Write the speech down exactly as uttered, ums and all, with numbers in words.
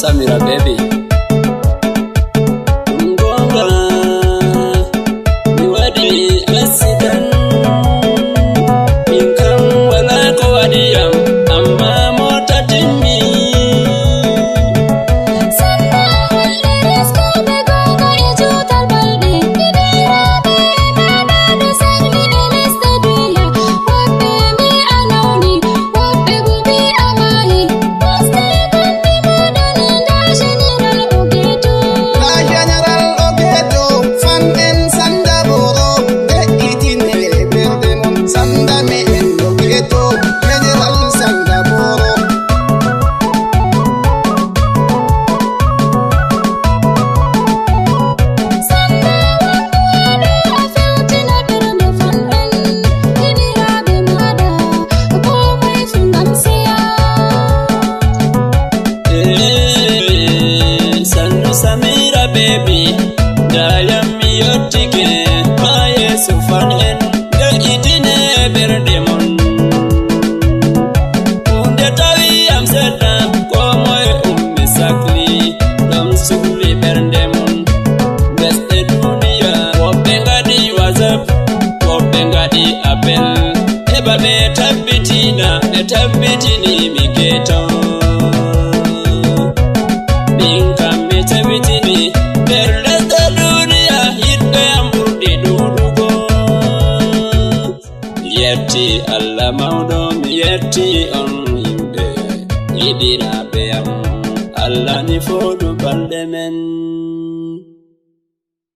Samira baby. Ɗum goonga, mi waɗi accident. Min kam walaa ko waɗi yam, amma moota timmi. Sanda holli reskooɓe goonga e juutal balɗe. Giɗiraaɓe e maanaaɓe salmini lesɗe duniya. Woɓɓe mbi a nawni, woɓɓe bo mbi a maayi. Ɓesde gonɗi mooɗon e ndaa Général Ogeto. Ndaa Général Ogeto, fan en Sanda Boro, de'itine ɓerɗe mon, Sanda me en Ogeto, Général Sanda Boro. Sanda wakkuwaɗo a fewtina ɓerɗe fan en, giɗiraaɓe maaɗa, ko moye fu ngam seya. Eh, Sannu Samira baby, dayam mi yottike, ma Yeesu fan en, de'itine ɓerɗe mon. Huunde tawi am seɗɗa, ko moye ummi sakli, ɗon sukli ɓerɗe mon. Lesɗe duniya, woɓɓe ngaɗi WhatsApp, woɓɓe ngaɗi appel. Heɓa ɓe tabbitina, ɓe tabbitini mi geto. Min kam mi tabbitini, nder lesɗe duniya, yiɗɓe am ɓurɗi ɗuuɗugo. Mi yetti Allah mawɗo, mi yetti on yimɓe, yiɗiraaɓe am. Allah ni fooɗu balɗe men.